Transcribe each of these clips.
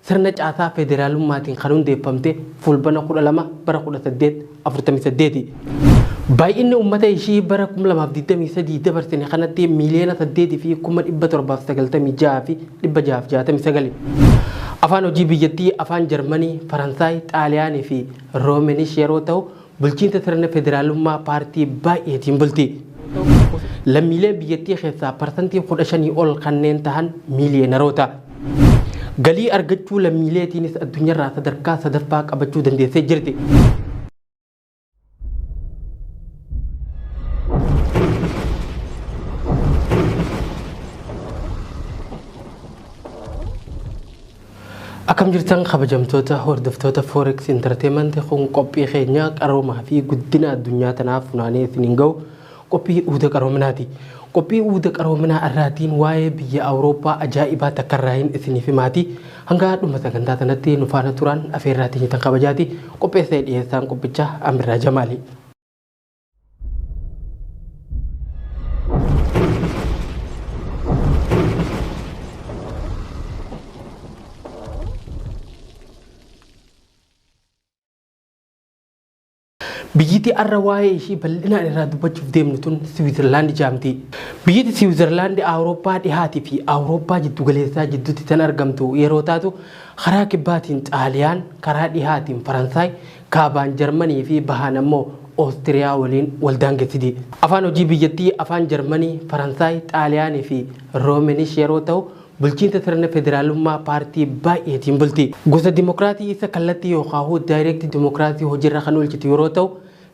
sirna caasaa federaalummaatiin kan hundeeffamte Fulbana 12 bara 1848. Baay'inni uummata ishii bara 2023 dabarsine kanatti miiliyoona 8 fi 796 fi 669. Afaan hojii biyyattii afaan Jarmanii, Faransaay, Xaaliyaanii fi Roomenish yeroo ta'u, bulchiinsa sirna federaalummaa paartii baay'eetiin bulti. Lammiileen biyyattii keessaa parsantii 15 ol kanneen tahan miiliyeenaroota. Galii argachuu lammiileetiinis addunyaarraa sadarkaa sadaffaa qabachuu dandeessee jirti. Akkam jirtan kabajamtoota hordoftoota Forex Entertainment? Kun qophii keenya qaroomaa fi guddina addunyaa tanaaf funaanee isiniin gahu qophii Uuda Qaroominaati. Qophii Uuda Qaroominaa irraatiin waa'ee biyya Awurooppaa ajaa'ibaa takka irraahin isiniif himaati. Hanga dhuma sagantaa sanatti nu faana turan afeerraatiin tan kabajaati. Qopheessee dhiyeessaan qophichaa Amirraa Jamaali. Biyyittii har'a waa'ee ishii bal'inaan irraa dubbachuuf deemnu tun Siwiizerlaand jedhamti. Biyyittii Siwiizerlaand Awurooppaa dhihaatii fi Awurooppaa jiddugaleessaa jidduutti tan argamtu yeroo taatu, karaa kibbaatiin Xaaliyaan, karaa dhihaatiin Faransaay, kaabaan Jarmanii fi bahaan ammoo Oostiriyaa waliin wal daangessiti. Afaan hojii biyyattii afaan Jarmanii, Faransaay, Xaaliyaanii fi Roomenish yeroo ta'u, bulchiinsa sirna federaalummaa paartii baay'eetiin bulti. Gosa dimokiraasii isa kallattii yookaan direct democracy hojiirra kan oolchitu yeroo ta'u,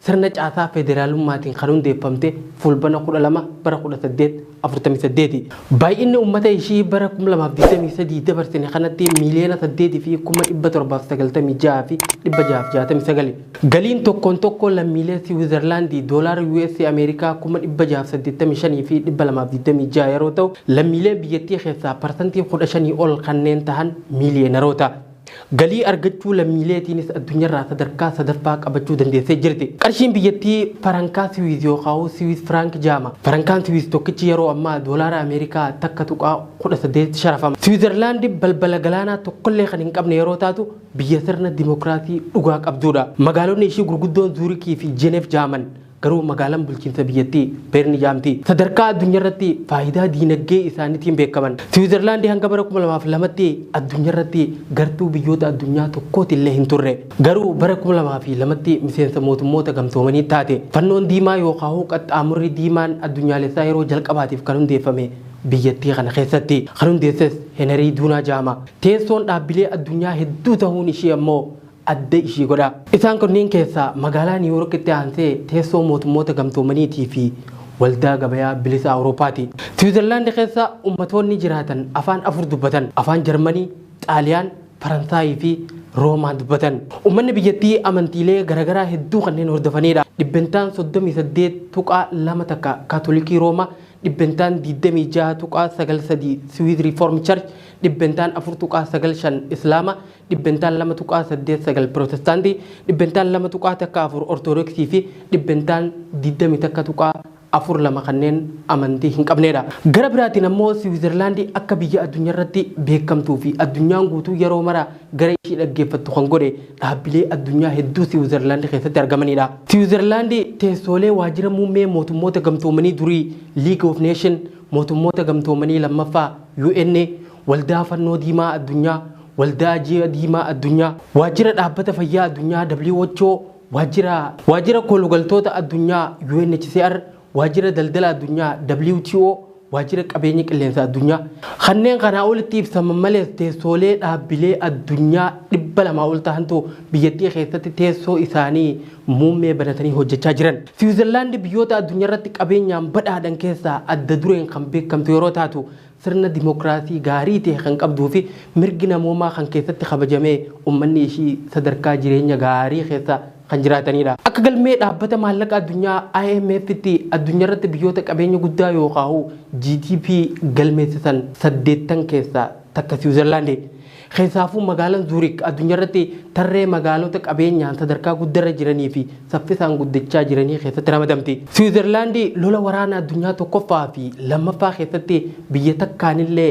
sirna caasaa federaalummaatiin kan hundeeffamte Fulbana 12 bara 1848. Baay'inni uummata ishii bara 2023 dabarsine kanatti miiliyoona 8 fi 796 fi 669. Galiin tokkoon tokko lammiilee Siwiizerlaandii doolaara US Ameerikaa 685,226 fi yeroo ta'u, lammiileen biyyattii keessaa parsantii 15 ol kanneen tahan miiliyeenaroota. Galii argachuu lammiileetiinis addunyaarraa sadarkaa sadaffaa qabachuu dandeessee jirti. Qarshiin biyyattii farankaa Siwiiz yookaan Siwiiz Firaank jedhama. Farankaan Siwiiz tokkichi yeroo ammaa doolaara Ameerikaa 1.18 sharafama. Siwiizerlaandi balbala galaanaa tokkollee kan hin qabne yeroo taatu, biyya sirna dimokiraasii dhugaa qabdudha. Magaalonni ishii gurguddoon Zuurikii fi Jeneef jedhaman. Garuu magaalaan bulchiinsa biyyattii Beerni jedhamti. Sadarkaa addunyaarratti faayidaa diinagdee isaaniitiin beekaman. Siwiizerlaandii hanga bara 2002tti addunyaarratti gartuu biyyoota addunyaa tokkooti illee hin turre. Garuu bara 2002tti miseensa Mootummoota Gamtoomanii taate. Fannoon diimaa yookaan qaxxaamurri diimaan addunyaalessaa yeroo jalqabaatiif kan hundeeffame biyyattii kana keessatti. Kan hundeesses Henerii Duunaa jedhama. Teessoon dhaabbilee addunyaa hedduu ta'uun ishii ammoo adda ishii godha. Isaan kunneen keessaa magaalaa Niiwuorkitti aansee teessoo Mootummoota Gamtoomaniitii fi Waldaa Gabayaa Bilisa Awurooppaati. Siwiizerlaandi keessa ummatoonni jiraatan afaan afur dubbatan. Afaan Jarmanii, Xaaliyaan, Faransaayii fi Roomaan dubbatan. Uummanni biyyattii amantiilee garaagaraa hedduu kanneen hordofanidha. Dhibbentaan 38.2 takka Kaatolikii Roomaa, dhibbentaan 26.93 Swiss Reform Church, dhibbentaan 4.95 Islaama, dhibbentaan 2.89 Pirootestaantii, dhibbentaan 2.14 Ortodoksii fi dhibbentaan 21.42 kanneen amantii hin qabnedha. Gara biraatiin ammoo Siwiizerlaandii akka biyya addunyaarratti beekamtuu fi addunyaan guutuu yeroo mara gara ishii dhaggeeffattu kan godhe dhaabbilee addunyaa hedduu Siwiizerlaandii keessatti argamanidha. Siwiizerlaandii teessoolee waajjira muummee Mootummoota Gamtoomanii durii League of Nation, Mootummoota Gamtoomanii lammaffaa UN, Waldaa Fannoo Diimaa Addunyaa, Waldaa Ji'a Diimaa Addunyaa, Waajjira Dhaabbata Fayyaa Addunyaa WHO, Waajjira Koolugaltoota Addunyaa UNHCR, Waajjira Daldala Addunyaa WTO, Waajjira Qabeenya Qilleensa Addunyaa. Kanneen kanaa olitti ibsaman malees teessoolee dhaabbilee addunyaa 200 ol ta'antu biyyattii keessatti teessoo isaanii muummee banatanii hojjechaa jiran. Siwiizerlaandi biyyoota addunyaarratti qabeenyaan badhaadhan keessaa adda dureen kan beekamtu yeroo taatu, sirna dimokiraasii gaarii ta'e kan qabduu fi mirgi namoomaa kan keessatti kabajamee uummanni ishii sadarkaa jireenya gaarii keessa kan jiraatanidha. Akka galmee Dhaabbata Maallaqa Addunyaa IMF'tti addunyaarratti biyyoota qabeenya guddaa yookaan GDP galmeessisan saddeettan keessaa takka Siwiizerlaandi. Keessaafuu magaalaan Zuurik addunyaarratti tarree magaalota qabeenyaan sadarkaa guddarra jiranii fi saffisaan guddachaa jiranii keessatti ramadamti. Siwiizerlaandi lola waraana addunyaa tokkoffaa fi lammaffaa keessatti biyya takkaanillee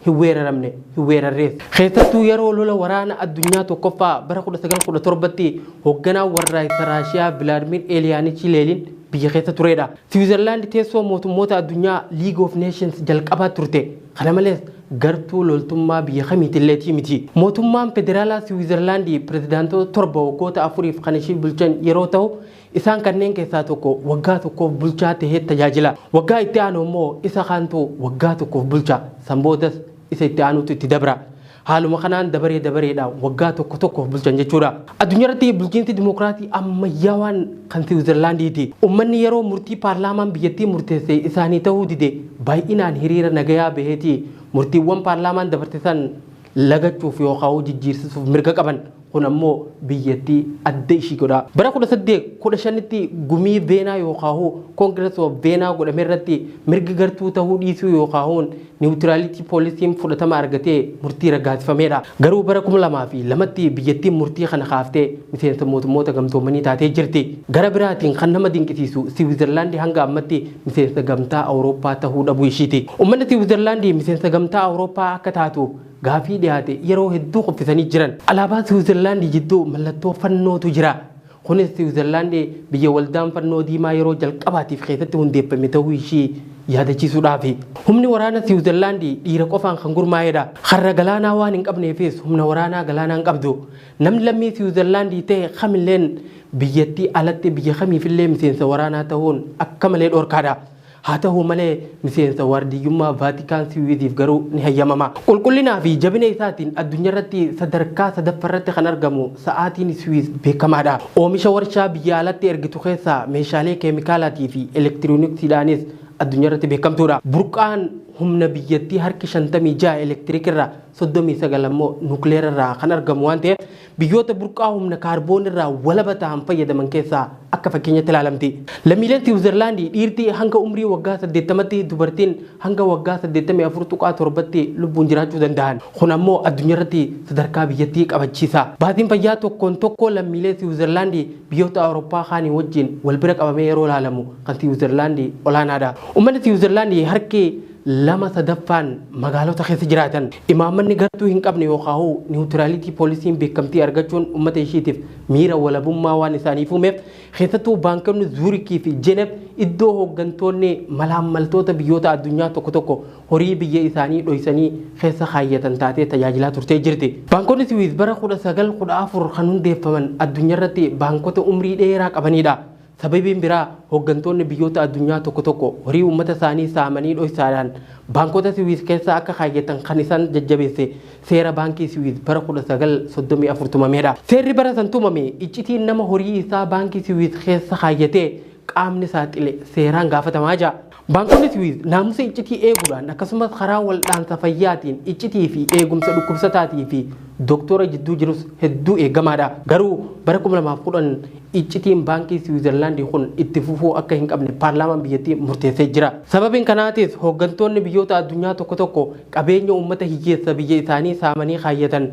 Hin weeraramne, hin weerarrees. Keessattuu yeroo lola waraana addunyaa tokkoffaa bara 1917tti hoogganaa warraaqsa Raashiyaa Vilaadimir Eeliyaanichi Leelin biyya keessa turedha. Siwiizerlaand teessoo mootummoota addunyaa League of Nations jalqabaa turte. Kana malees gartuu loltummaa biyya kamiitillee miti. Mootummaan federaalaa Siwiizerlaandii pirezidaantoota 7 waggoota 4f kan ishee bulchan yeroo ta'u, isaan kanneen keessaa tokko waggaa tokkoof bulchaa tahee tajaajila. Waggaa itti aanu immoo isa kaantu waggaa tokkoof bulcha. San boodas isa itti aanutu itti dabra. Haaluma kanaan dabaree dabareedhaan waggaa tokko tokkoof bulchan jechuudha. Addunyaarratti bulchiinsi dimokiraatii ammayyaawaan kan Siwiizerlaandiiti. Uummanni yeroo murtii paarlaamaan biyyattii murteesse isaanii ta'uu dide baay'inaan hiriira nagayaa baheeti murtiiwwan paarlaamaan dabarse san lagachuuf yookaan jijjiirsisuuf mirga qaban. Kun ammoo biyyattii adda ishii godha. Bara 1815tti gumii Veenaa yookaan Congress of Veenaa godhame irratti mirgi gartuu ta'uu dhiisuu yookaan neutrality policyn fudhatama argatee murtii raggaasifamedha. Garuu bara 2002tti biyyattiin murtii kana kaaftee miseensa mootummoota gamtoomanii taatee jirti. Gara biraatiin kan nama dinqisiisu Siwiizerlaandi hanga ammatti miseensa gamtaa Awurooppaa ta'uu dhabuu ishiiti. Uummanni Siwiizerlaandi miseensa gamtaa Awurooppaa akka taatu gaafii dhiyaate yeroo hedduu kuffisanii jiran. Alaabaa Siwiizerlaandii jidduu mallattoo fannootu jira. Kunis Siwiizerlaandii biyya waldaan fannoo diimaa yeroo jalqabaatiif keessatti hundeeffame ta'uu ishii yaadachiisuudhaafi. Humni waraana Siwiizerlaandii dhiira qofaan kan gurmaa'edha. Karra galaanaa waan hin qabneefis humna waraanaa galaanaa hin qabdu. Namni lammii Siwiizerlaandii ta'e kamilleen biyyattii alatti biyya kamiifillee miseensa waraanaa ta'uun akka malee dhorkaadha. Haa ta'u malee miseensa waardiyyummaa Vaatikaan Siwiiziif garuu ni hayyamama. Qulqullinaa fi jabina isaatiin addunyaarratti sadarkaa sadaffaarratti kan argamu sa'aatiin Siwiiz beekamaadha. Oomisha warshaa biyya alatti ergitu keessaa meeshaalee keemikaalaatii fi elektirooniksiidhaanis addunyaarratti beekamtuudha. Burqaan humna biyyattii harki 56 elektiriikirraa 39 ammoo nukleerarraa kan argamu waan ta'eef biyyoota burqaa humna kaarboonirraa walaba ta'an fayyadaman keessaa akka fakkeenyatti ilaalamti. Lammiileen Siwiizerlaandii dhiirti hanga umrii waggaa 80tti, dubartiin hanga waggaa 84.7tti lubbuun jiraachuu danda'an. Kun ammoo addunyaarratti sadarkaa biyyattii qabachiisa. Baasiin fayyaa tokkoon tokko lammiilee Siwiizerlaandii biyyoota Awurooppaa kaanii wajjin wal bira qabamee yeroo ilaalamu kan Siwiizerlaandii olaanaadha. Uummanni Siwiizerlaandii harki 2/3 magaalota keessa jiraatan. Imaammanni gartuu hin qabne yookaan neutrality policyn beekamtii argachuun uummata ishiitiif miira walabummaa waan isaaniif uumeef keessattuu baankonni Zuurikii fi Jenev iddoo hooggantoonni malaammaltoota biyyoota addunyaa tokko tokko horii biyya isaanii dhoksanii keessa kaayyatan taatee tajaajilaa turtee jirti. Baankonni Siwiiz bara 1914 kan hundeeffaman addunyaarratti baankota umrii dheeraa qabanidha. Sababiin biraa hooggantoonni biyyoota addunyaa tokko tokko horii uummata isaanii saamanii dhoksaadhaan baankota Siwiiz keessa akka kaayyatan kan isaan jajjabeesse seera baankii Siwiiz bara 1934 tumamedha. Seerri bara san tumame iccitiin nama horii isaa baankii Siwiiz keessa kaayyatee qaamni saaxile seeraan gaafatamaa jira. Baankonni Siwiiz naamusa iccitii eeguudhaan akkasumas karaa waldhaansa fayyaatiin iccitii fi eegumsa dhukkubsataatii fi doktora jidduu jirus hedduu eegamaadha. Garuu bara 2010 iccitiin baankii Siwiizerlaandii kun itti fufuu akka hin qabne paarlaamaan biyyattii murteessee jira. Sababiin kanaatis hooggantoonni biyyoota addunyaa tokko tokko qabeenya uummata hiyyeessa biyya isaanii saamanii kaayyatan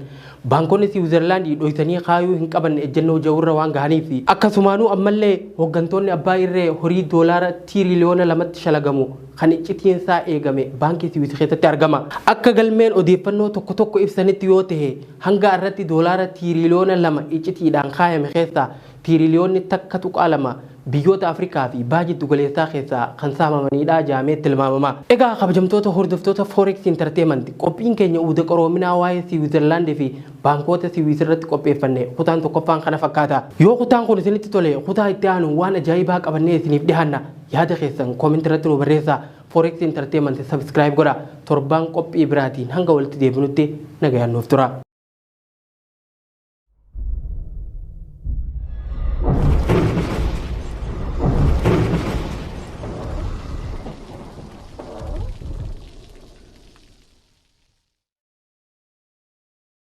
baankonni Siwiizerlaandii dhoksanii kaayuu hin qaban ejjennoo jawurra waan gahaniif, akkasumaanuu ammallee hooggantoonni abbaa irree horii doolaara tiiriiliyoona 2tti shalagamu kan iccitiin isaa eegame baankii Siwiiz keessatti argama. Akka galmeen odeeffannoo tokko tokko ibsanitti yoo ta'e hanga irratti doolaara tiiriiliyoona 2 iccitiidhaan kaayame keessaa tiiriiliyoonni 1.2 biyyoota Afrikaa fi baha jiddu galeessaa keessaa kan saamamanidha jedhamee tilmaamama. Egaa kabajamtoota hordoftoota Forex Entertainment, qophiin keenya uuda qaroominaa waa'ee Siwiizerlaandii fi baankota Siwiiz irratti qopheeffanne kutaan tokkoffaan kana fakkaata. Yoo kutaan kun isinitti tole kutaa itti aanu waan ajaa'ibaa qabannee isiniif dhiyaanna. Yaada keessan comment irratti nu barreessaa. Forex Entertainment subscribe godha. Torbaan qophii biraatiin hanga walitti deebinutti nagayaan nuuf tura.